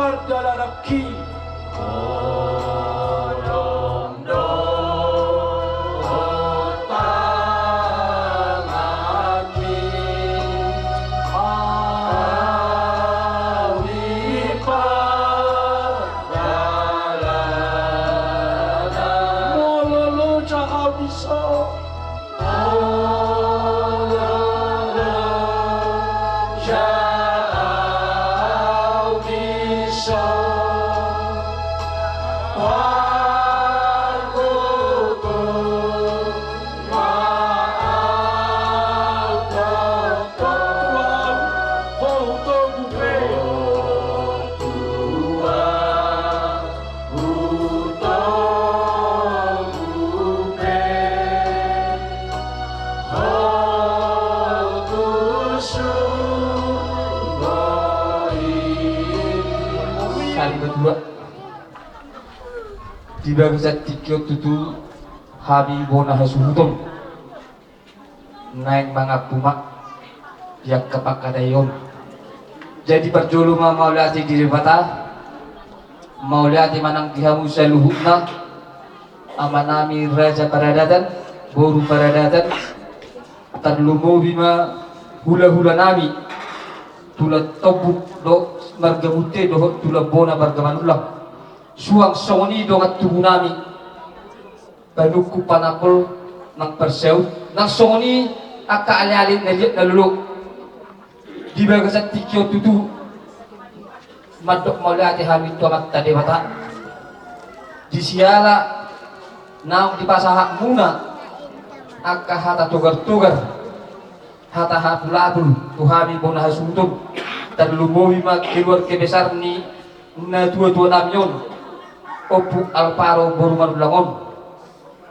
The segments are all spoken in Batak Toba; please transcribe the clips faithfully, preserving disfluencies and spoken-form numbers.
Pardalananki. Holong do tanganki, ahu i pardalanan. Molo loja ahu dison. Sahat ma tutu di bagasan tingki on tutu hami bona hasuhuton. Naeng mangampu ma di angka pangkataion. Jadi parjolo ma mauliate di Debata, mauliate ma nang di hamu saluhutna, amanami raja paradatan, boru paradatan, tarlumobi ma hulahulanami, tulang tombuk dohot marga Munte dohot tulang bona marga Manullang. Suang songon i dongan tubunami, panungkun panambol nang parsaut, nang songon i angka aleale na liat na lolo. Di bagasan tingki on tutu mandok mauliate hami tu Amanta Debata di siala naung dipasahatmuna angka hata togartogar, hata hapulapul tu hami bona hasuhuton, tarlumobi ma keluarga besar ni natuatuanami on, Ompu Alvaro boru Manullang on.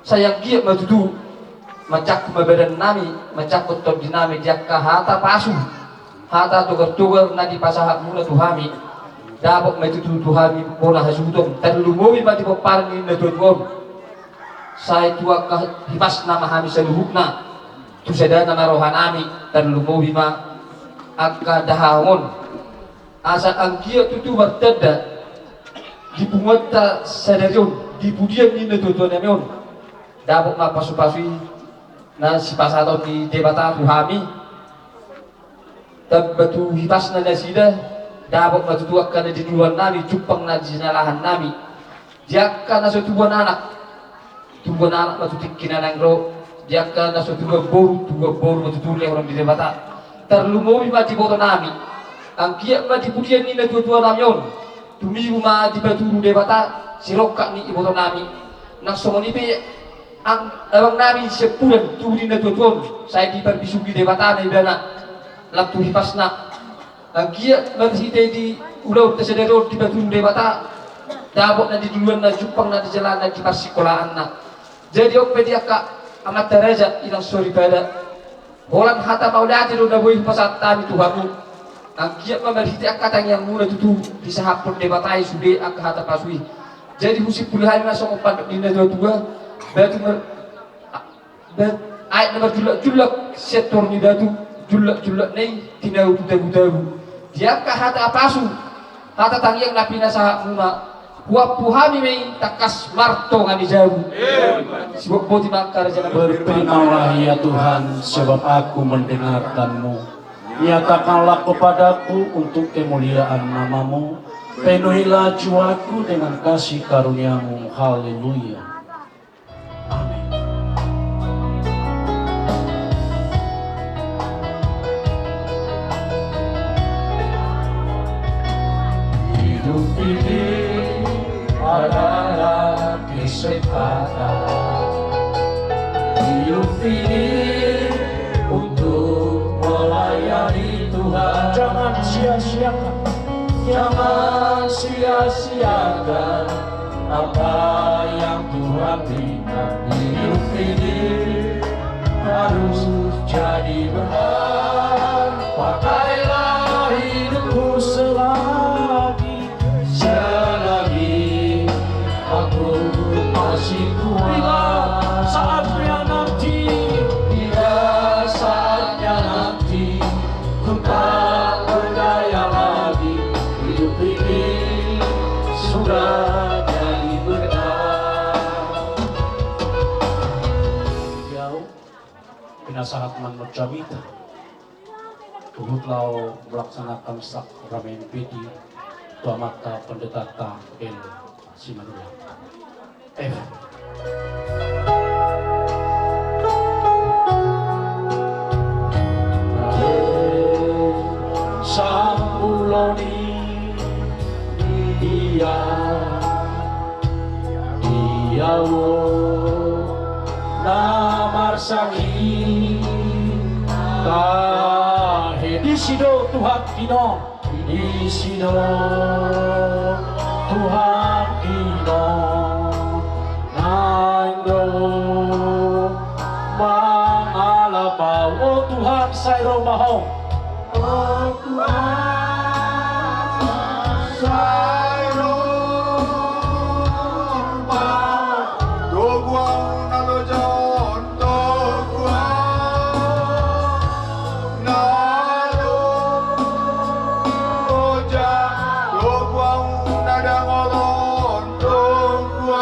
Sai anggiat ma tutu manjangkon ma badannami, manjangkon tondinami di angka hata pasu, hata togartogar na dipasahatmuna tu hami. Dapot ma i tutu tu hami bona hasuhuton, tarlumobi ma di pomparan ni natuatua on. Sai tu angka hipasna ma hami saluhutna, tu sadana ma rohanami, tarlumobi ma angka dahahang on. Asa anggiat tutu martanda di punguanta sadari on, di pudian ni natuatuanami on, dapot ma pasupasu i na sipasahaton ni Debata tu hami. Tamba tu hipasna nasida, dapot ma tutu angka na di duluannami, jumpang na di jinalahannami. Di angka na so tubuan anak, tubuan anak ma tu tingki na naeng ro. Di angka na so tubuan boru, tubuan boru ma tutu lehon ni Debata. Tarlumobi ma di ibotonami. Anggiat ma di pudian ni natuatuanami on, tumibu ma dipaturu Debata sirongkap ni ibotonami. Nang songon i pe ang-, abangnami Siampudan, tubu ni natuatua on, sai diparbisuhi Debata ma ibana lam tu hipasna. Anggiat marhite di ulaonta sadari on dipaturu Debata, dapot na di duluanna, jumpang na di jalahanna, di parsingkolaanna. Jadi on pe di angka amanta raja, inang soripada, holan hata mauliate do na boi hupasahat hami tu hamu. Anggiat ma marhite angka tangiangmuna tutu disahaphon Debata i sude angka hata pasu i. Jadi husimpuli hami ma songon pandok ni natuatua, batu mar-, Ba-, aek na marjullakjullak sian toru ni batu, jullakjullakna i tinabu tu tabutabu. Di angka hata pasu, hata tangiang na pinasahatmuna, huampu hami ma i tangkas martonga ni jabu. Sibotboti ma angka raja na. Berfirmanlah, ya Tuhan, sebab aku mendengarkan-Mu. Nyatakanlah kepadaku untuk kemuliaan nama-Mu. Penuhilah jiwaku dengan kasih karunia-Mu. Haleluya. Amin. Hidup ini adalah kesempatan. Hidup ini untuk melayani Tuhan. Jangan sia-siakan. Jangan sia-siakan apa yang Tuhan berikan. Hidup ini harus jadi berkat. Pakailah hidupku selagi, selagi aku masih kuat. Bila saatnya nanti, bila saatnya nanti, ku tak berdaya lagi. Hidup ini Pinasahat ma annon jamita huhut laho melaksanakan sakramen peti tu amanta pendetanta L. Simanullang. F. Sambulo ni dia dia na marsak i tahe disi do Tuhan kino. Disi do Tuhan kino naeng ro mangalap au. O Tuhan, sai ro ma Ho. O Tuhan, sai ro ma. Togu au na loja on, togu au na loja, togu au na dangol on, togu au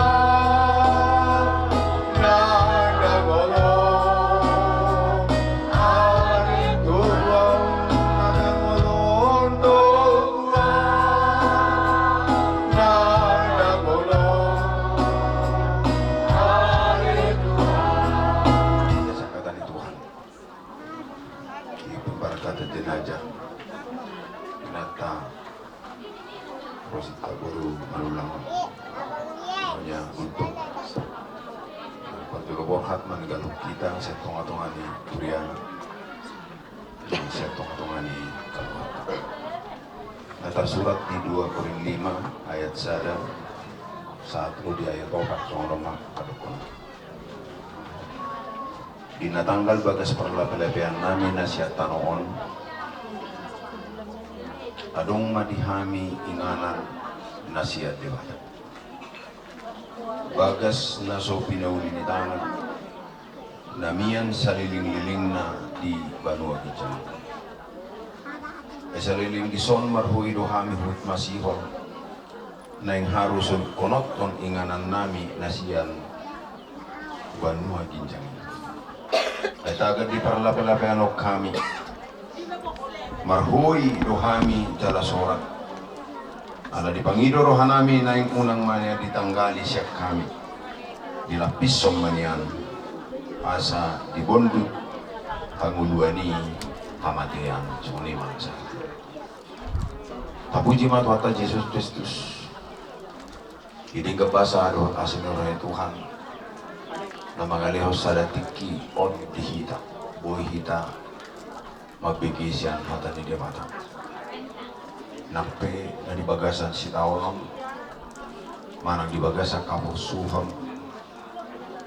na dangol on. Togu au na dangol on, togu au na dangol on. Haleluya. Sangkatan ni Tuhan. Di pemberkatan jenazah. Nata Rosita boru Malulang. Namanya untuk parjolo borhat ma di ganup hita sian tonga-tonga ni huriana, sian tonga-tonga ni kaluarga. Na tarsurat di dua Korint lima ayat sada sahat tu di ayat opat, songon on ma padokkon. Di na tanggal bagas parlape-lapean nami na sian tano on, adong ma di hami inganan na sian Debata. Bagas na so pinauli ni tangan, na mian saliling-lilingna di banua ginjang. Ai saleleng dison marhoi do hami huhut masihol naeng haru solukhononhon inganan nami na sian banua ginjang i. Ai tagan di parlape-lapean on hami, marhoi do hami jala sorat. Ala dipangido roha nami naeng unang ma na ditanggali sian hami, dilampishon ma nian asa dibondut hangoluan i hamatean. Songon i ma asa. Tapuji ma Tuhanta Jesus Kristus. Di denggan basa dohot asi ni roha ni Tuhan na mangalehon sada tingki on di hita, boi hita mambege sian hata ni Debata. Nang pe na di bagasan sitaonon, manang di bagasan haporsuhon,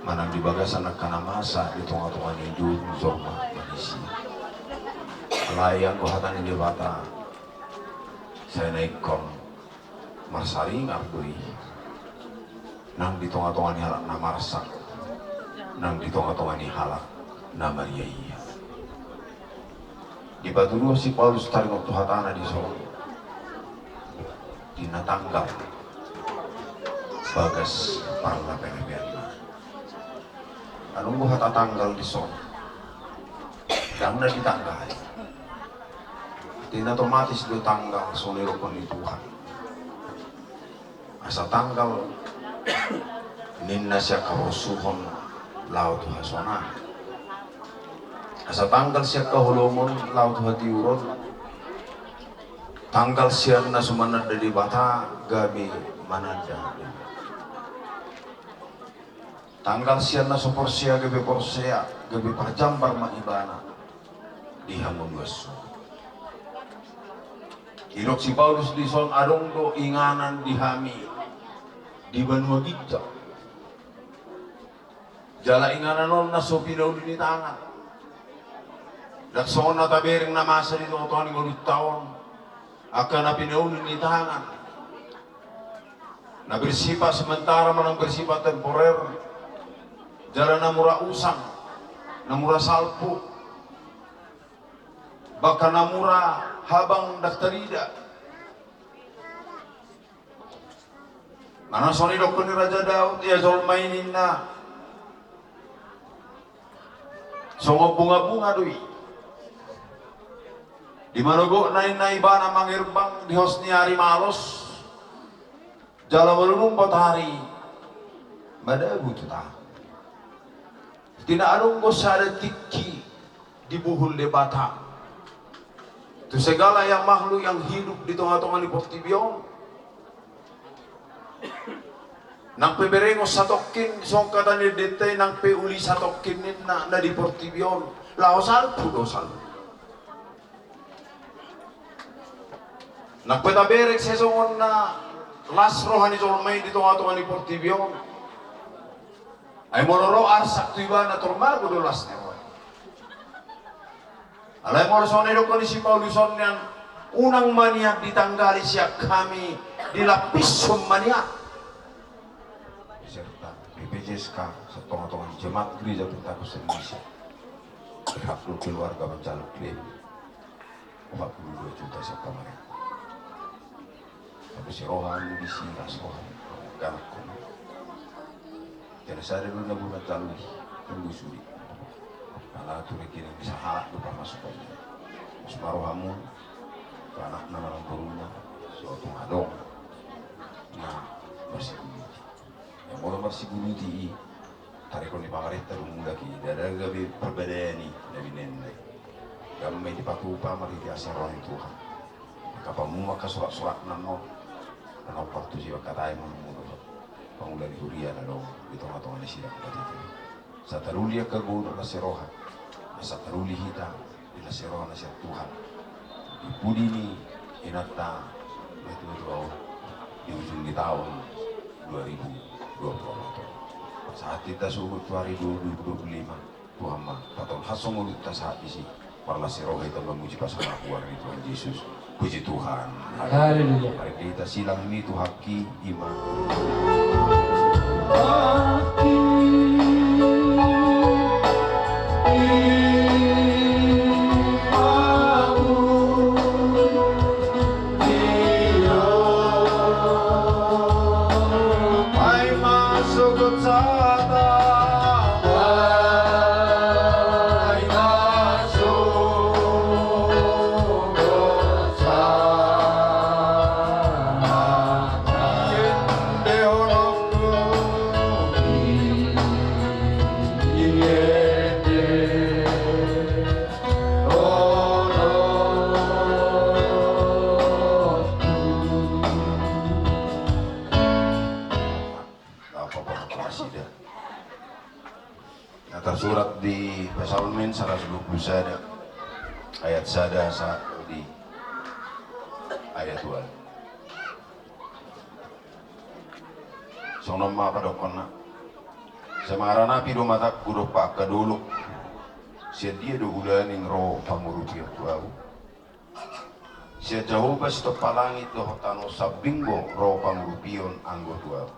manang di bagasan angka na masa di tonga-tonga ni jolma manisia. Alai anggo hata ni Debata sai na ingkon marsaringar do i, nang di tonga-tonga ni halak na marsak, nang di tonga-tonga ni halak na mariaia. Dipatuduhon si Paulus taringot tu hatana dison, di na tanggal bagas parlape-lapeanna. Adong do hata tanggal dison, ndang na ditanggali. Di na otomatis do tanggal songon na didokkon ni Tuhan. Asa tanggal ninna sian haporsuhon laho tu hasonangan. Asa tanggal sian haholomon laho tu hatiuron. Tanggal sian na so mananda Debata gabe mananda. Tanggal sian na so porsea gabe porsea, gabe parjambar ma ibana di hangoluan. Didok si Paulus dison, adong do inganan di hami di banua ginjang. Jala inganan on na so pinauli ni tangan. Ndang songon na tabereng na masa di tonga-tonga ni ngolunta on, angka na pinauli ni tangan, na bersifat sementara manang bersifat temporer, jala na mura usang, na mura salpu, bahkan na mura habang ndang tarida. Manang songon na didokkon ni Raja Daud, ia jolma i ninna, Songon bunga-bunga do i. Di manogotna ninna ibana mangerbang di hos ni ari malos, jala malunung matahari madabu tu tahi. Tidak adong do sada tingki dibuhul Debata tu segala yang makhluk yang hidup di tonga-tonga ni portibi on. Nang pe berengon satongkin, songon hata ni denta i, nang pe uli satongkin ninna na di portibi on, laho salpu do salpu. Nang pe taberek sai songon na las roha ni jolma i di tonga-tonga ni portibi on, ai molo ro arsak tu ibana, tor mago do las ni roha i. Alai molo songon na didok ni si Paulus on nian, unang ma nian ditanggali sian hami, dilapishon ma nian. Beserta B P J S K, satonga-tonga ni jemaat Gereja Pentakosta Indonesia, berhak do keluarga manjalo klaim opat pulu dua juta sian pamarenta. Tapi si roha ni disi las roha ni ganak kono. Jadi sada do na bulan talu i, tunggu suri. Ala tu reki na bisa halak do pamasuk on. Terus ma rohamu tu anakna manang boruna, so tung adong na marsigunuti. Yang molo marsigunuti i, tarekon ni pamarenta do mulak i, ndada gabe perbedaan i na binaen na i. Gabe ma i dipatupa marhite asi ni roha ni Tuhan. Angka pamumu angka surat-suratna on, na naung partusi angka tahe manang molo pangula ni huria na adong di tonga-tonga ni sidang patiti. Sataruli angka guru las ni roha, asa taruli hita di las ni roha na sian Tuhan. Di pudi ni inanta na tua-tua on di ujung ni taon dua ribu dua puluh empat on. Sahat hita suhut tu ari dua ribu dua puluh lima, Tuhan ma patolhashon ngolunta sahat disi. Marlas ni roha hita mamuji pasalamhon goar ni Tuhan Jesus. Puji Tuhan. Haleluya. Marende hita silang ni Tuhan. Ki ima. Na papahat nasida na tarsurat di Psalmen saratus dua pulu sada ayat sada sahat di ayat ualu. Songon on ma padokkonna. Sai mangaranapi do matangku dompak angka dolok. Sian dia do ulaning ro pangurupion tu ahu? Sian Jahowa sitompa langit dohot tano sambing do ro pangurupion anggo tu ahu.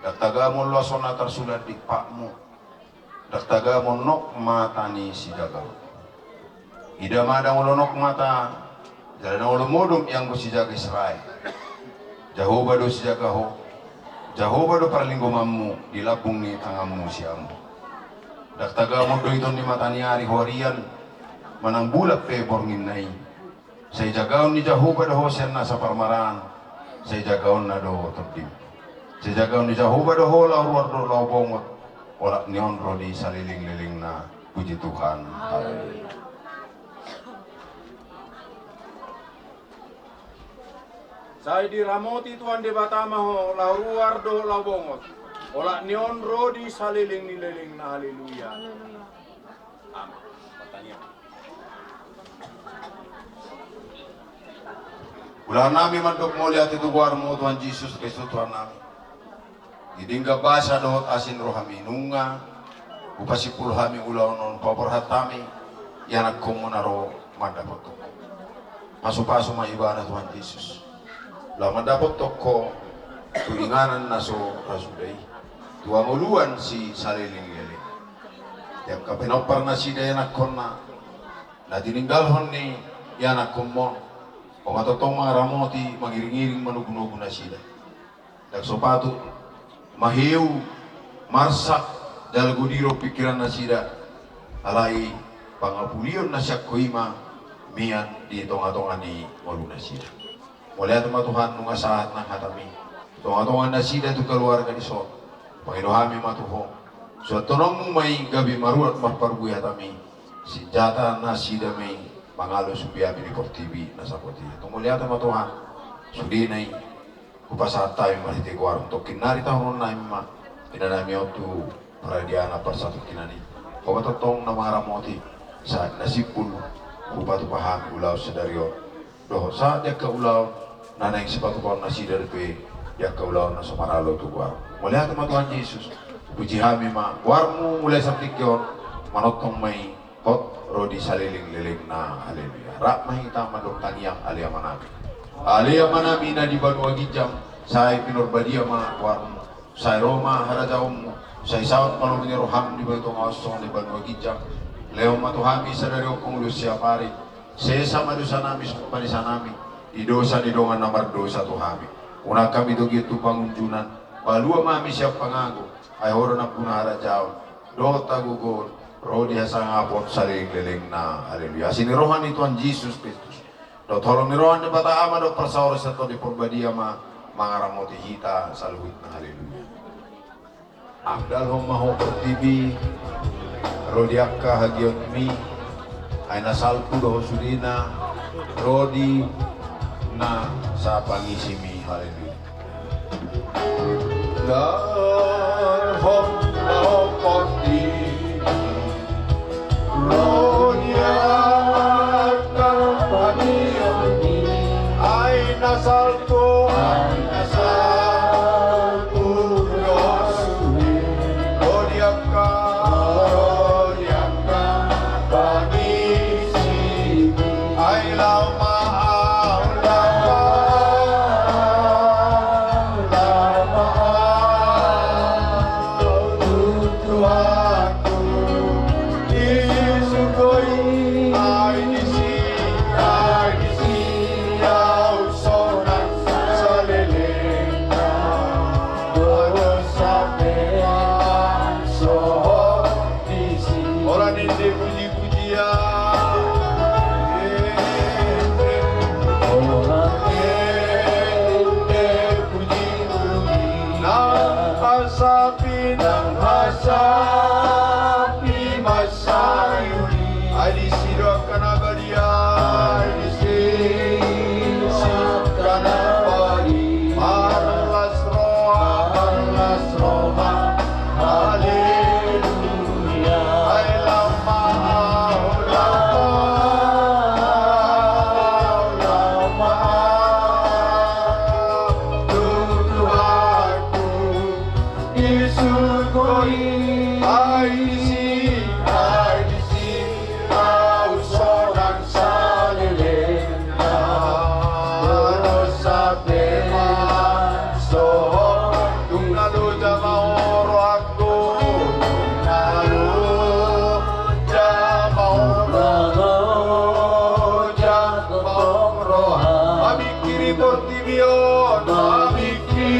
Ndang tagamon loas on na tarsulat di patmu. Ndang tagamon nok mata ni sijaga on. Ida ma, ndang olo nok mata jala ndang olo modom i anggo sijaga Israel. Jahowa do sijaga ho. Jahowa do parlinggomanmu di lambung ni tanganmu siamun. Ndang tagamon do iton ni mata ni ari ho arian manang bulan pe borngin na i. Sai jagaon ni Jahowa do ho sian nasa parmaraan. Sai jagaonna do ho tondim. Sai jagaon ni Jahowa do ho laho ruar dohot laho bongot. Olat ni on ro di salelenglelengna. Puji Tuhan. Haleluya. Sai diramoti Tuhan Debata ma ho laho ruar dohot laho bongot. Olat ni on ro di saleleng ni lelengna. Haleluya. Amin. Pertanyaan. Ulaon nami mandok mauliate tu goarmu Tuhan Jesus Kristus Tuhan nami. Di denggan basa dohot asi ni rohami nunga hupasimpul hami ulaon on, paborhat hami ianakhonmu na ro mandapothon ho. Pasupasu ma ibana Tuhan Jesus laho mandapothon ho tu inganan na so ra suda i, tu hangoluan si salelengleleng. Di angka pinompar nasida ianakhonna na tininggalhon ni ianakhonmon, ho ma tongtong mangaramoti, mangiringiring, manogunogu nasida. Ndang so patut maheu, marsak jala godiro pingkiran nasida Alai pangapulion na sian Ho i ma mian di tongatonga ni ngolu nasida. Mauliate ma Tuhan, nunga sahat nang hatami tu tongatonga nasida tu keluarga dison. Pangido hami ma tu Ho, suanhononmu ma i gabe marurat marparbue hatami. Sinjata nasida ma i mangalo sude hami di portibi na sapotian. Tung mauliate ma Tuhan, sudena i hupasahat hami marhite goarmu. Tongkin nari tahonon nami ma inanami on tu paradiana parsatongkinan i. Ho ma tongtong na mangaramoti sahat na simpul hupatupa hami ulaon sadari on dohot sahat di angka ulaon na naeng sipatupaon nasida dope di angka ulaon na so maralo tu goarmu. Mauliate ma Tuhan Jesus. Puji hami ma goarmu mulai sian tingki on manongtong ma i hot ro di salelenglelengna. Haleluya. Rap ma hita mandok tangiang. Ale Amanami. Ale Amanami na di banua ginjang, sai pinarbadia ma goarmu. Sai ro ma harajaonmu. Sai saut ma lomo ni roham di banua tonga on songon na di banua ginjang. Lehon ma tu hami sadari on hangoluan siapari. Sesa ma dosanami songon panesanami di dosa ni dongan na mardosa tu hami. Unang hami togihon tu pangunjunan. Palua ma hami sian pangago. Ai Ho do nampuna harajaon dohot hagogoon ro di hasangapon salelenglelengna. Haleluya. Asi ni roha ni Tuhan Jesus Kristus dohot holong ni roha ni Debata Ama dohot parsaoran ni Tondi Parbadia ma mangaramoti hita saluhutna. Haleluya. Andalhon ma Ho portibi ro di angka hagiotmi. Ai na salpu do Ho sudena ro di na sapangisimi. Haleluya. Andalhon ma Ho portibi ro di angka hagiotmi. Ai na salpu, ai na salpu do Ho sudena ro di angka, ro di angka pangisimi. Ai laho ma ahu, laho ma ahu, laho ma ahu tu Tuhanku di surgo i. Ai disi, ai disi ahu sonang salelengna. Dosa pe ma songon disi. Holan ende puji-pujian. Holan ende puji-pujian. Nang hasapi, nang hasapi ma sariuri. Ai disi do angka na badia, ai disi angka na badia. Marlas roha, marlas roha. Haleluya. Ai laho ma ahu, laho ma ahu, laho ma ahu tu Tuhanku di surgo i. Ai disi, ai disi ahu sonang salelengna. Dosa pe ma songon, dung na loja ma rohangku, dung na loja ma rohangku, loja ma rohangku. Mamingkiri portibi on, mamingkiri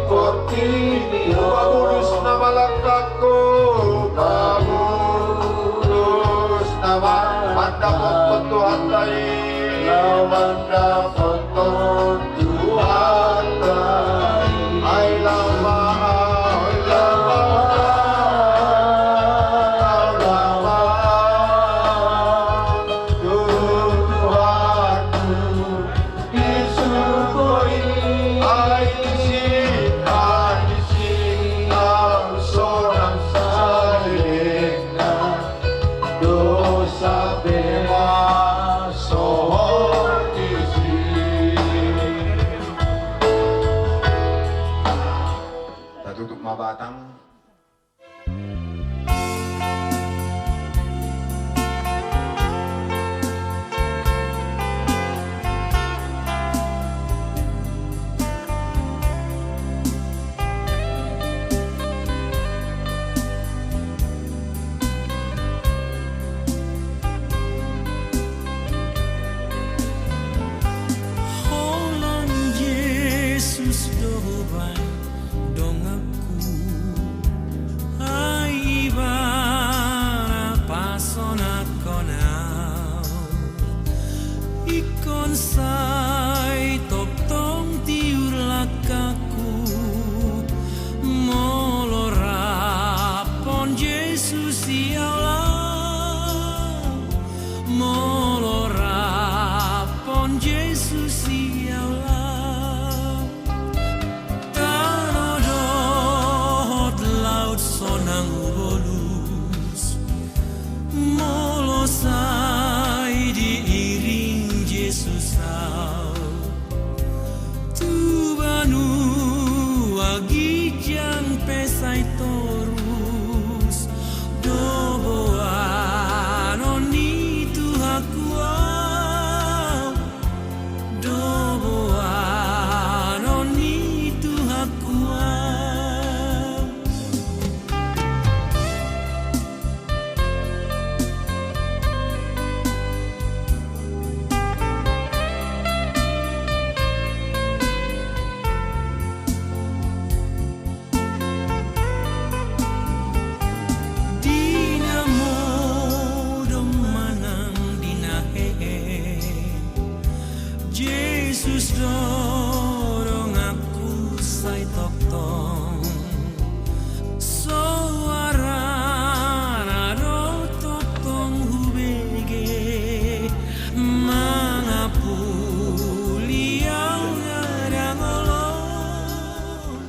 portibi on. Pamulus nama langkangku, pamulus nama, mandapothon Tuhanta i, mandapothon Tuhanta i. Ai laho ma ahu, ai laho ma ahu, ai laho ma ahu tu Tuhanku di surgo i. Ai disi, ai disi ahu sonang salelengna. Dosa pe ma songon disi. Molo rap on Jesus ia ulaon, tano dohot laut sonang hubolus. Molo sai diiring Jesus au, tu banua ginjang pe sai torus. Do boanon ni Tuhanku au, do boanon ni Tuhanku au. Di na modom manang di na hehe, Jesus do donganku sai tongtong. Soarana do tongtong hubege, mangapuli au na dangol on.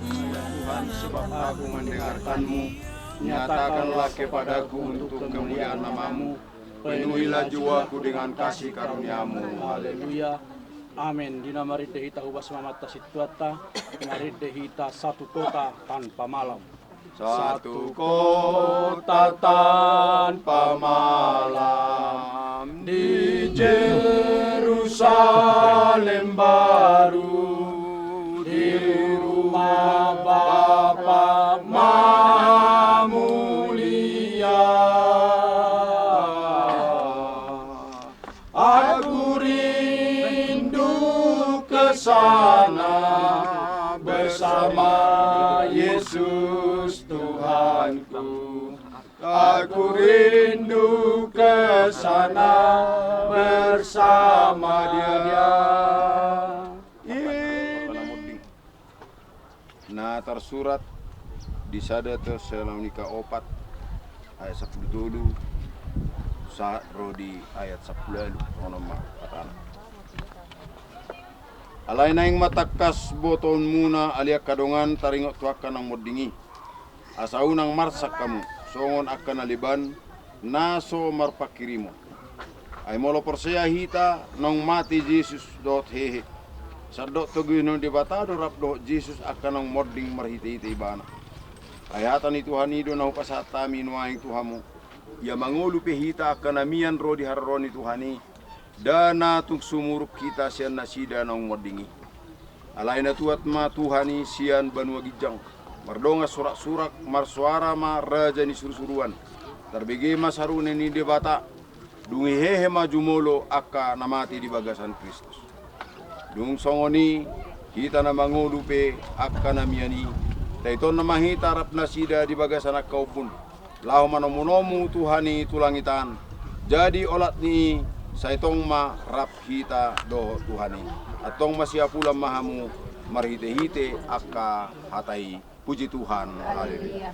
Tuhan, sebab aku mendengarkan-Mu, nyatakanlah kepadaku untuk kemuliaan nama-Mu, penuhilah jiwaku dengan kasih karunia-Mu. Haleluya. Amen. Di na marende hita hubasma mata sintuanta, marende hita satu kota tanpa malam. Satu kota tanpa malam di Jerusalem baru, di rumah Bapa Maha Mulia. Aku rindu ke sana bersama Yesus Tuhanku. Aku rindu ke sana bersama Dia. Ini na tarsurat di sada Tesalonika opat ayat sampulu tolu sahat ro di ayat sampulu ualu, songon on ma hatana. Alai naeng ma tangkas botoonmuna ale angka dongan taringot tu angka naung monding i, asa unang marsak hamu songon angka na leban na so marpanghirimon. Ai molo porsea hita naung mate Jesus dohot hehe, sandok togunon ni Debata do rap dohot Jesus angka naung monding marhitehite Ibana. Ai hata ni Tuhan i do na hupasahat hami nuaeng tu hamu: Ia mangolu pe hita angka na mian ro di haroro ni Tuhan i, nda na tung sumurung hita sian nasida naung monding i. Alai natuat ma Tuhan i sian banua ginjang, mardongan suraksurak, marsoara ma raja ni surusuruan, tarbege ma sarune ni Debata, dung i hehe ma jumolo angka na mate di bagasan Kristus. Dung songon i, hita na mangolu pe angka na mian i, taitonna ma hita rap nasida di bagasan angka ombun, laho manomunomu Tuhan i tu langit an. Jadi olat ni i, sai tong ma rap hita dohot Tuhan i. Antong masiapulan ma hamu marhitehite angka hata i. Puji Tuhan. Haleluya. Haleluya.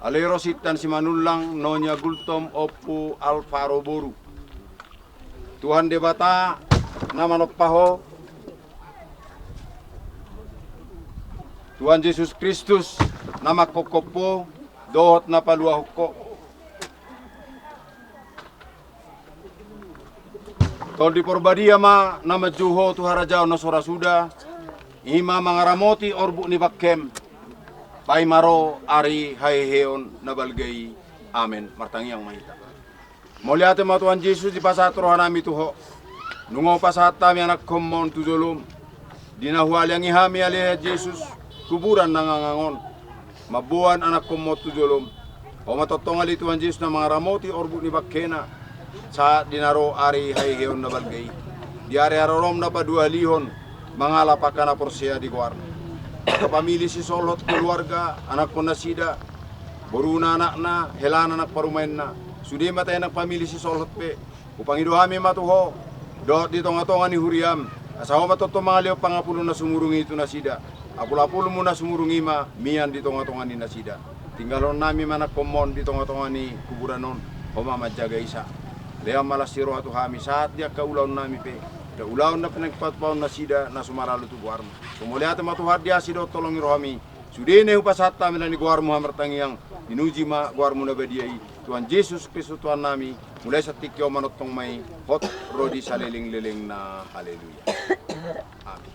Ale ro sintan Simanullang, Nonya Gultom, Ompu Alvaro boru. Tuhan Debata na manompa ho, Tuhan Jesus Kristus na manghophop ho dohot na paluahon ho, Tondi Porbadia ma na manjou ho tu harajaon na so ra suda, i ma mangaramoti orbuk ni bangkem, paima ro ari haheheon na balga i. Amen. Martangiang ma hita. Mauliate ma Tuhan Jesus dipasahat rohanami tu ho. Nunga hupasahat hami anakkonmu on tu jolom. Di na hualiangi hami ale Jesus, kuburan na ngangang on, mamboan anakkonmu on tu jolom. Ho ma tongtong ale Tuhan Jesus na mangaramoti orbuk ni bangkena, sahat di na ro ari haheheon na balga i. Di ari harorom na paduahalihon, mangalap angka na porsea di goarna. Angka pamili sisolhot keluarga, anakkon nasida, boruna, anakna, helana, anak parumaenna, sude ma tahe nang pamili sisolhot pe, hupangido hami ma tu ho, dohot di tongatonga ni huriam, asa ho ma tongtong mangalehon pangapulon na sumurung i tu nasida. Apulapulmu na sumurung i ma mian di tongatonga ni nasida. Tinggalhononnami ma nangkomon di tongatonga ni kuburan on, Ho ma manjaga i sa. Lehon ma las ni roha tu hami sahat di angka ulaonnami pe, angka ulaon na pinatupaon nasida na so maralo tu goarmu. So mauliate ma Tuhan di asi dohot holong ni rohami. Sude na hupasahat hami na di goarmu hamartangiang, pinuji ma goarmu na badia i, Tuhan Jesus Kristus Tuhannami. Mulai sian tingki on manongtong ma i, hot ro di salelenglelengna. Haleluya. Amin.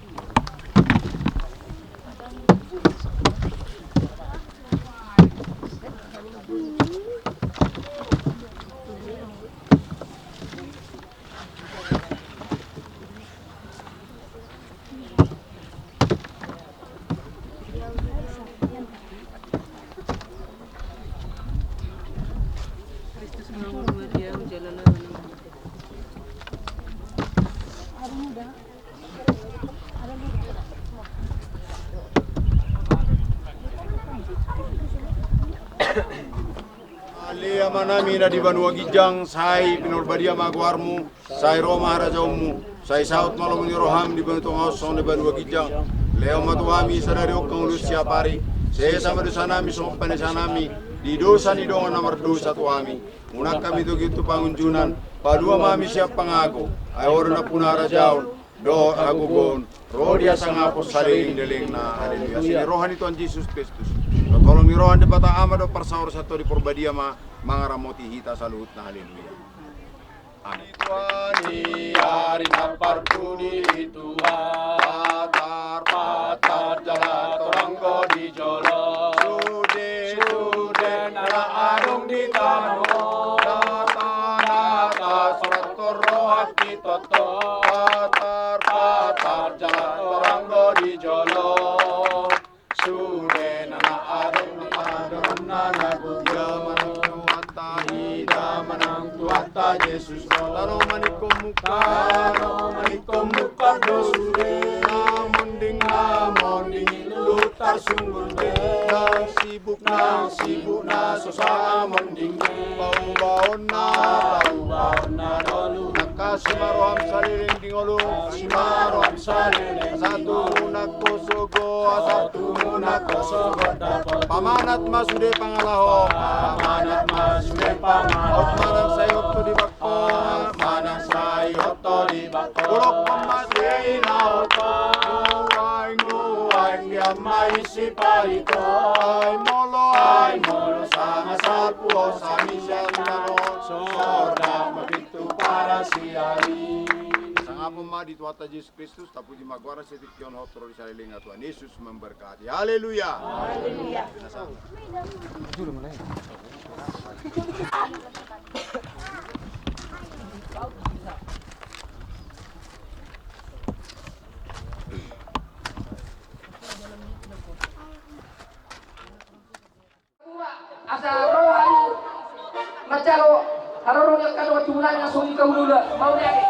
Ale Amanami na di banua ginjang, sai pinarbadia ma goarmu, sai ro ma harajaonmu, sai saut ma lomo ni roham di banua tonga on songon na di banua ginjang. Lehon ma tu hami sadari on hangoluan siapari. Sesa ma dosanami songon panesanami di dosa ni dongan na mardosa tu hami. Unang hami togihon tu pangunjunan, palua ma hami sian pangago. Ai Ho do nampuna harajaon dohot hagogoon ro di hasangapon salelenglelengna. Haleluya. Asi ni roha ni Tuhan Jesus Kristus dohot holong ni roha ni Debata Ama dohot parsaoran ni Tondi Porbadia ma mangaramoti hita saluhutna. Haleluya. Amin. Tuhan i ari na parpudi Tuhan, patar patar jala torang do di jolo. Sude sude na adong di tano, na tano na tano, surat torohak di toto, patar patar jala torang do di jolo. Sude na adong na adong na na gogo. Ida manang Tuhanta, ida manang Tuhanta Jesus do. Tano maningkon mungka, tano maningkon mungka do sude. Na monding na monding i do tarsungkun be. Nang sibuk nang sibuk na so sanga monding be. Paubaonna, paubaonna do luhut. Nang kasi ma roham saleleng di ngolu. Kasi ma roham saleleng di ngolu. Satu nang kosogo, satu nang kosogo dapot. Pamanat ma sude pangalahom. Pamanat ma sude pangalahom. Hot ma nang sai hot ho di bangko. Hot ma nang sai hot ho di bangko. Ulokkon ma sude i na hot ho. Nuaeng nuaeng dia ma i si parito. Ai molo, ai molo sanga salpu ho sami sian tano on. Sorda ma pintu parasian i. Sangapon ma di Tuhanta Jesus Kristus, tapuji ma goarna sian tingki on hot ro di salelengna. Tuhan Yesus memberkati. Haleluya. Haleluya. Asa ro hami manjalo haroro ni angka dongan tubu nami na songon i, hula-hula. Mauliate.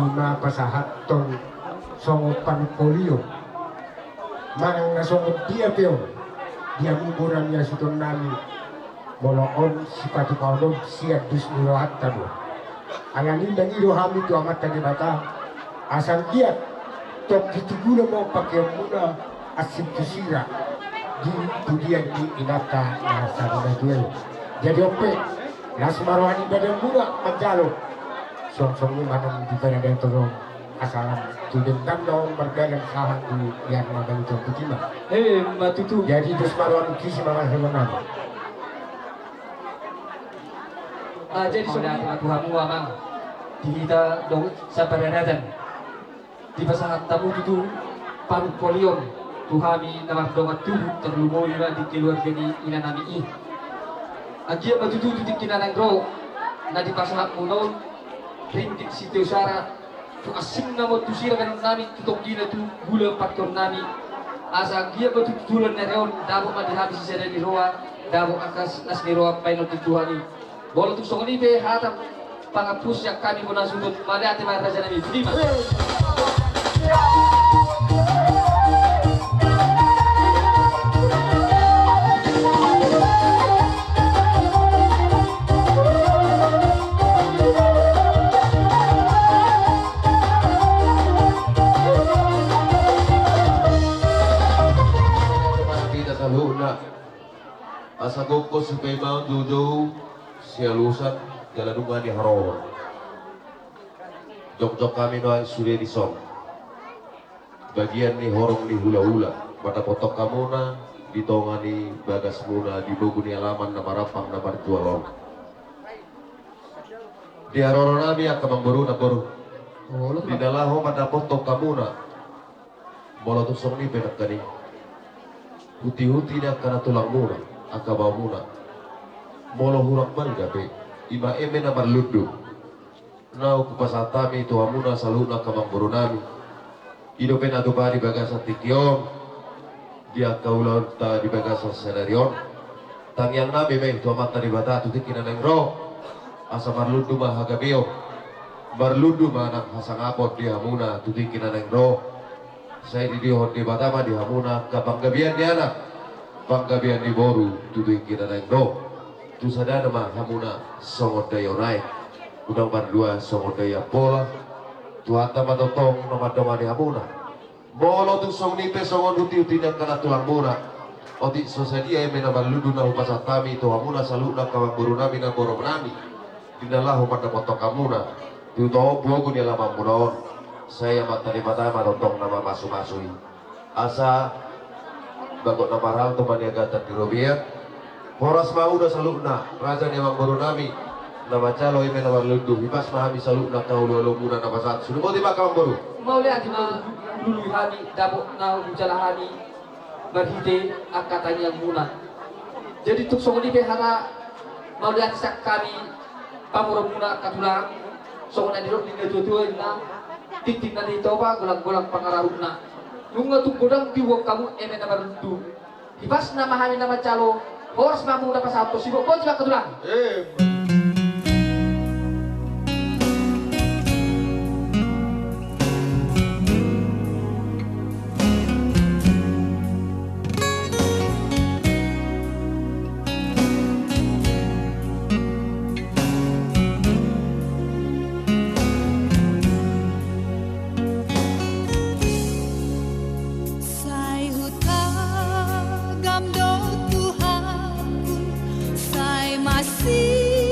Ima pasahathon songon panungkolion manang na songon dia pe on di hamu bona ni hasuhuton nami. Molo on sipatupaon on sian dos ni rohanta do. Alani i mangido hami tu Amanta Debata asa anggiat tonggi tu jolo ma on pakeonmuna asing tu sira di pudian ni inanta na sada na tua i. Jadi on pe las ma roha ni badanmuna manjalo. Songon i ma nang di paradaton on asa lam tu dendam na on mardalan sahat tu biar na bali tong puti ma. He ma tutu. Jadi dos ma roha ni kisi ma manghemon nami. Ah, jadi songon i ma tu hamu amang di hita dong saparadatan. Dipasahat hamu tutu panungkolion tu hami na mardongan tubu tarlumobi ma di keluarga ni inanami i. Anggiat ma tutu tu tingki na naeng ro na dipasahatmuna on ringgit sitio sara tu asingna ma on tu sira bahenonnami tu tonggina tu gula pakeonnami. Asa anggiat ma tutu tu bulan ni ari on dapot ma di hami sisada ni roha dapot angka las ni roha bahenon ni Tuhan i. Molo tung songon i pe hata pangampu sian hami bona ni hasuhuton, mauliate ma raja nami, botima. Hita saluhutna. Asa gokhon sipaimaon joujou sialusan jala nunga ni harohon. Jongjong hami nuaeng sude dison bagian ni horong ni hulahula mandapothon hamuna di tonga ni bagasmuna di bogu ni alaman na marampang na marjual on. Di haroronami angka amangboru, namboru, di na laho mandapothon hamuna. Molo tung songon i pe nangkaning hutihutihon angka na tulangmuna, angka baomuna, molo hurang balga pe, ima eme na marlundu na hupasahat hami tu hamuna saluhutna angka amangborunami. I dope na tupa di bagasan tingki on di angka ulaonta di bagasan sadari on. Tangiangnami ma i tu Amanta Debata tu tingki na naeng ro, asa marlundu ma hagabeon, marlundu ma nang hasangapon di hamuna tu tingki na naeng ro. Sai didihon Debata ma di hamuna angka panggabean ni anak, panggabean ni boru tu tingki na naeng ro. Tu sadana ma hamuna songon dai on aek, unang mardua songon dai ampola. Tuhanta ma tongtong na mandongani hamuna. Molo tung songon i pe songon hutihutihon angka na tulangmuna, otik so sadia eme na marlundu na hupasahat hami tu hamuna saluhutna angka amangborunami, namborunami, di na laho mandapothon hamuna tu tohop bogu ni alamanmuna on. Sai Amanta Debata ma tongtong na mamasumasu i. Asa bagot na marhalto ma niagatan di robean. Horas ma hamu da saluhutna raja ni amangborunami na manjalo eme na marlundu. Hipas ma hami saluhutna angka oloolomuna na pasahat. Sude, botima angka amangboru. Mauliate ma, lului hami dapot na hujalo hami marhite angka tangiangmuna. Jadi tung songon i pe hata mauliate sian hami pamoruonmuna angka tulang. Songon na nidok ni natuatua inna, tintin na nitopa, golanggolang pangarahutna. Nunga tung godang dibuat hamu eme na marlundu. Hipasna ma hami na manjalo, horas ma hamu na pasahathon, sibuk boti ma angka tulang. Sai hutagam do Tuhanku, sai masih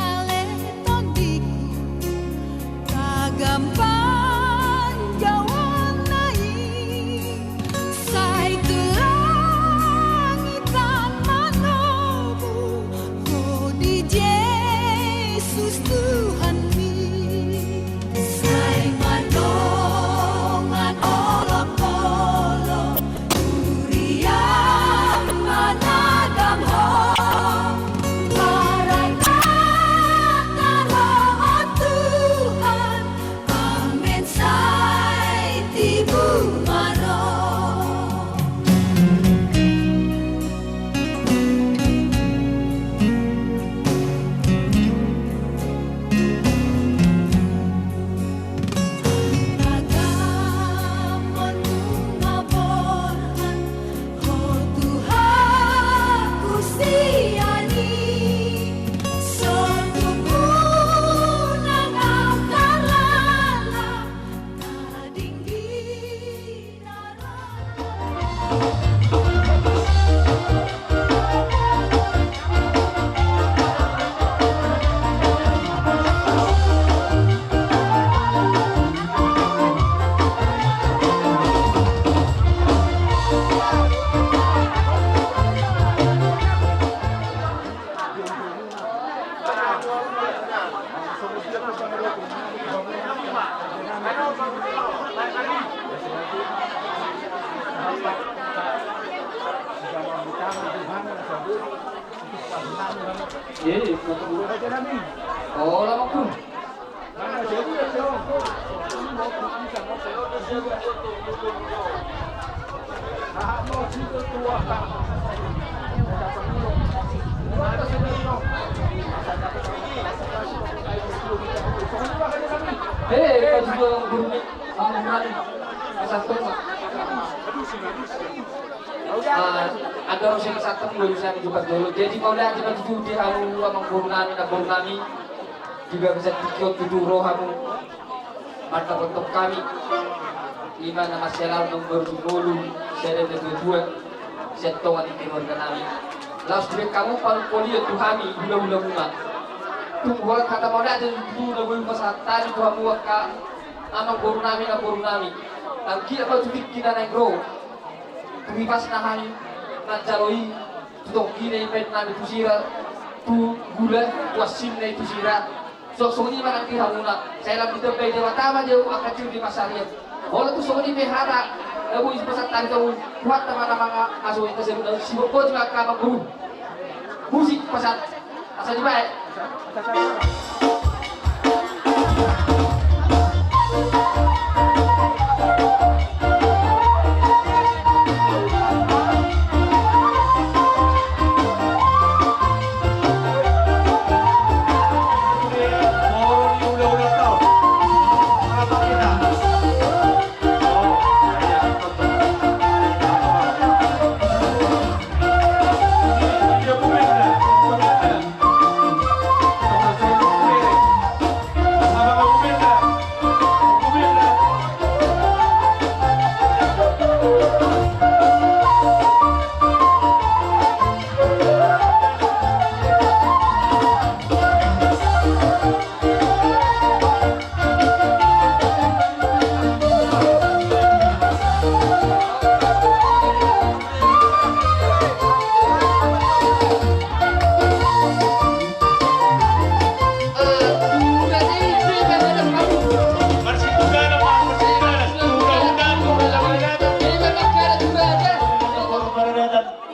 Ale tondiku, ragam panjouonna i, sai tu langit an manomu ho di Jesus Tuhanmi. Sai mandongan olopolop, huria managam ho, baranaka ro Tuhan, amen, sai tibu ma ro. Eh, pas gua guru nih, sama guru nih. Pas satu, Pak. Ah, andorang sai pas satu, gua bisa jupat dulu. Jadi, mauliate ma tutu di hamu, amangboru nami, namboru nami. Di bagasan tingki on tutu ro hamu. Martopotop hami, ima na marsialaon na umbaru sumolu, sada na tuatua, sian tonga ni keluarga nami. Laos dibaen hamu panungkolion tu hami, hulahulamuna. Tung holan hata mauliate do tutu na boi hupasahat hami tu hamu angka amangboru nami, namboru nami. Anggiat ma tu tingki na naeng ro, tu hipasna hami manjalo i, tu tonggina i baen nami tu sira, tu gula, tu asinna i tu sira. Songon i ma nang di hamuna, sai lam ditambai Debata ma di hamu angka jur ni pansarian. Molo tung songon i pe hata na boi hupasahat hami tu hamu, Tuhanta ma na mangasuhi hita saluhutna, sibotboti ma angka amangboru. Musik, pasahat. Asa dibaen.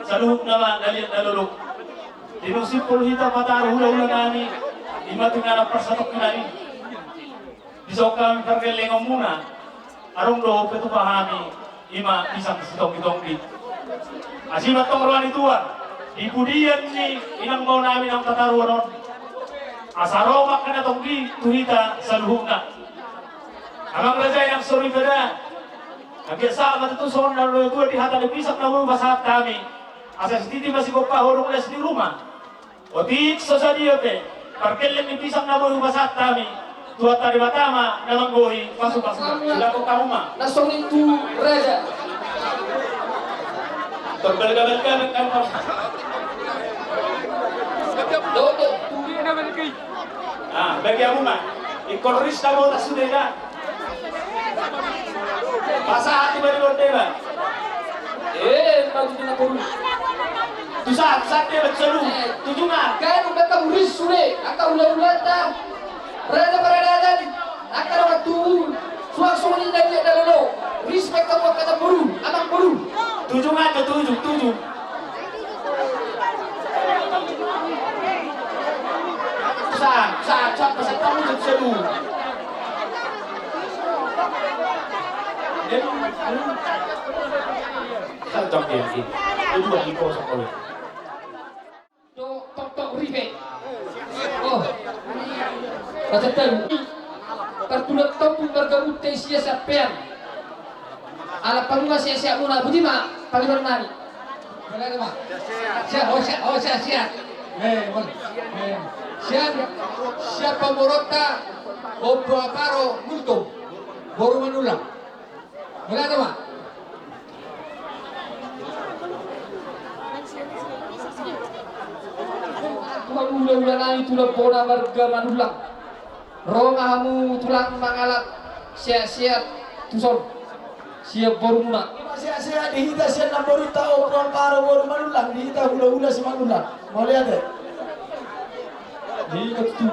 Saluhutna ma na liat na lolo. Di na simpul hita mataru hulahula nami, ima tu na parsatongkinan i. Dison hami pargellengonmuna, adong do hupetupa hami, ima pisang sitonggi-tonggi. Asi ma antong roha ni Tuhan, di pudian ni inang bao nami naung tataruhon on. Asa ro ma angka na tonggi tu hita saluhutna. Amang raja, inang soripada, anggiat sahat ma tutu songon na natua di hata ni pisang na boi hupasahat hami. Asa sititi ma sigompa, hodong las di ruma. Otik so sadia pe pargelleng ni pisang na boi hupasahat hami, Tuhanta Debata ma na manggohi pasu-pasu. Sudahkon hamu ma. Na songon i tu raja. Torbalga-balga kan. Ah, bagi hamu ma. Ingkon ris na botas sude na. Pasahat tu bani bonde ma. Eh, maju tu na boru. Tu sahat, sahat dia, maju salu. Tu juma. Kan udah kamu ris sude, angka hula-hulanta. Raja paradaton. Angka dongan tubu, suang songon i na dia na lolo. Respect hamu angka namboru, amangboru. Tuju ma, tuju, tuju. Sa, sa, sa, pasahat hamu tu salu. Sa, jam dia, di. Itu lagi kosong oleh. Do toktok ripe. Oh. Pacatai. Tartulang tompu marga Munthe sia sampean. Ala pangunga sia sia muna budi ma pangiron nami. Boleh ma. Sia, oh sia, oh sia sia. Eh, boleh. Eh. Sia, sia pamoronta Ompu Aparo Multo. Boru Manullang. Mulai tu ma. Tulang hula-hula nai tulang bona marga Manullang. Ro ma hamu tulang mangalap sehat-sehat tuson. Siap boru muna. Sehat-sehat di hita sian namboru ta Ompu Aparo boru Manullang di hita hula-hula si Manullang. Mauliate. Di hita tutu.